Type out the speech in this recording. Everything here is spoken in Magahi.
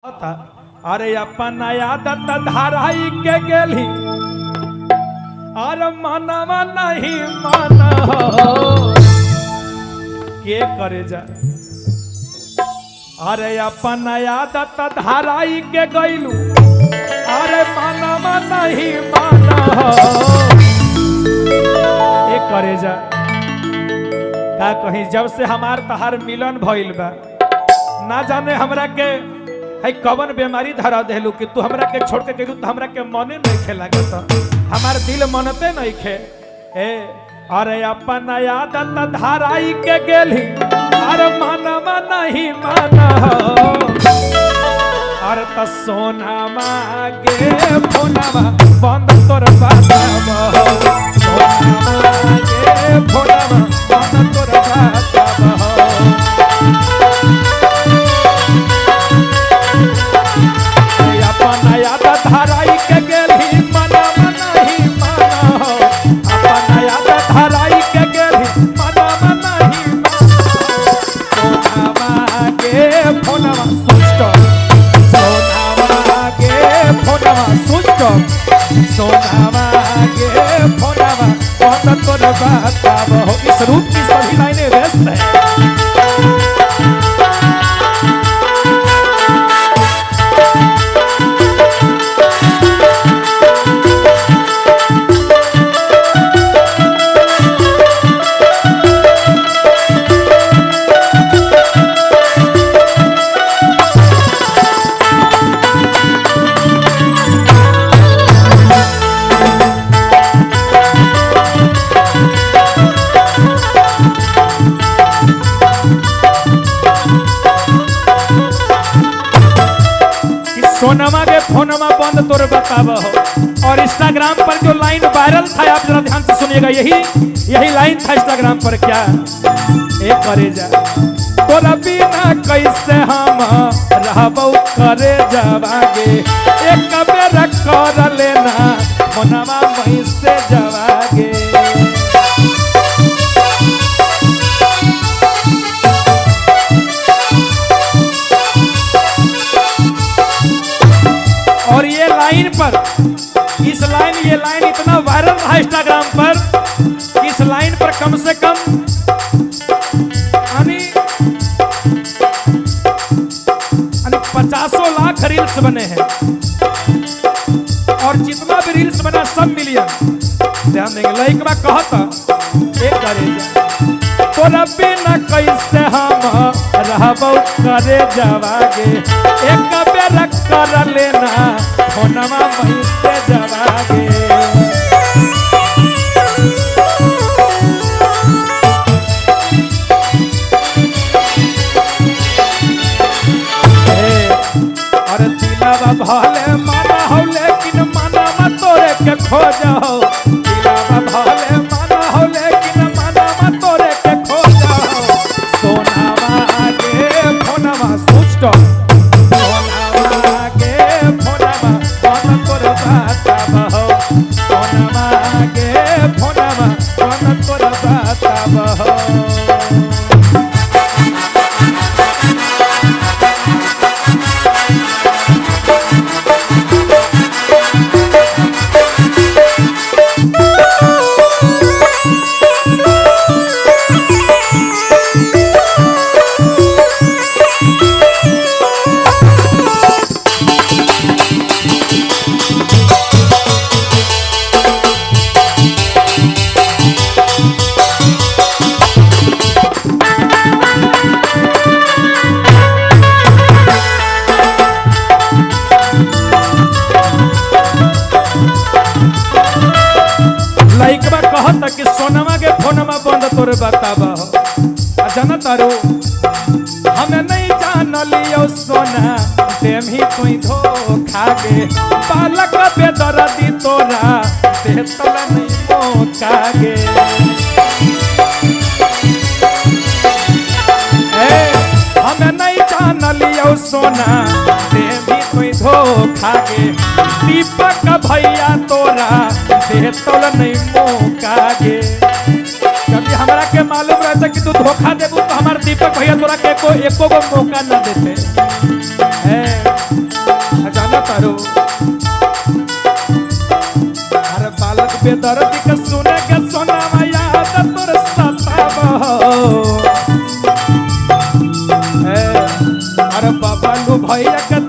अरे अपन आदत धाराई के गेली, अरे मनवा नहीं मान के करे जा। अरे अपन आदत धाराई के गईलू, अरे मनवा नहीं मान के करे जा। का कहीं जब से हमार तहार मिलन भइल बा, ना जाने हमरा के है कवन बीमारी धरा देलू कि तू हमरा के छोड़ के गेलू तो हमरा के मने नहीं खे लागत, हमार दिल मनते नहीं खे। ए अरे अपन आदत धाराई के गेली, अरे मनवा नहीं मान। अरे त सोनामा गे फोनवा बंद तोर बताब, सोनामा गे फोनवा बंद तोर बताब। धाराई के गेली मनवा नहीं मान, अपन आदत धाराई के गेली मनवा नहीं मान। सोनामा गे फोनवा सुष्ट, सोनामा गे फोनवा सुष्ट, सोनामा गे फोनवा बंद तोर बताब। इस रूप की सभी लाइनें व्यस्त है। सोनमा के फोनमा बंद तोर बताब हो। और इंस्टाग्राम पर जो लाइन वायरल था, आप जरा ध्यान से सुनिएगा, यही यही लाइन था इंस्टाग्राम पर। क्या ए करे जा तोरा बिना कैसे हम रहबौ करे जावागे, एक बेर कर लेना फोनमा मैसे जावागे। और ये लाइन पर, इस लाइन, ये लाइन इतना वायरल रहा इंस्टाग्राम पर, इस लाइन पर कम से कम यानी 50 लाख रील्स बने हैं, और जितना भी रील्स बना सब मिलियन। ध्यान देंगे, लइकवा कहता एक करे जा तोरा बिना कैसे हम रहबौ करे जावागे, एक बेर कर लेना फोनवा मैसे जावागे। अरे दिलवा भले माना हो लेकिन मनवा तोरे के खोज हो, दिलवा भले माना हो लेकिन मनवा तोरे के खोज हो। सोनामा गे फोनवा सुष्ट, सोनामा गे फोनवा बंद तोर बताब हो, सोनामा गे फोनवा बंद तोर बताब हो। लइकवा कहता कि सोनमा के फोनमा बंद तोर बताब हो। जाना तारू हमें नहीं जान लियो सोना देमी तुई धोखा गे, बालक बेदर्दी तोरा देतल नहीं मौका गे। हमें नहीं जान लियो सोना देमी तुई धोखा गे, दीपक भैया तोरा देतल नहीं मौका गे। कभी हमरा के के मालूम रहता कि तू धोखा देबू तो हमार दीपक भैया तोरा के एको एको गो मौका ना देते। है जाना तारो अरे बालक बेदर्द के सुने के सोना याद तोर सताब हो। है, अरे बाबा लू भैया के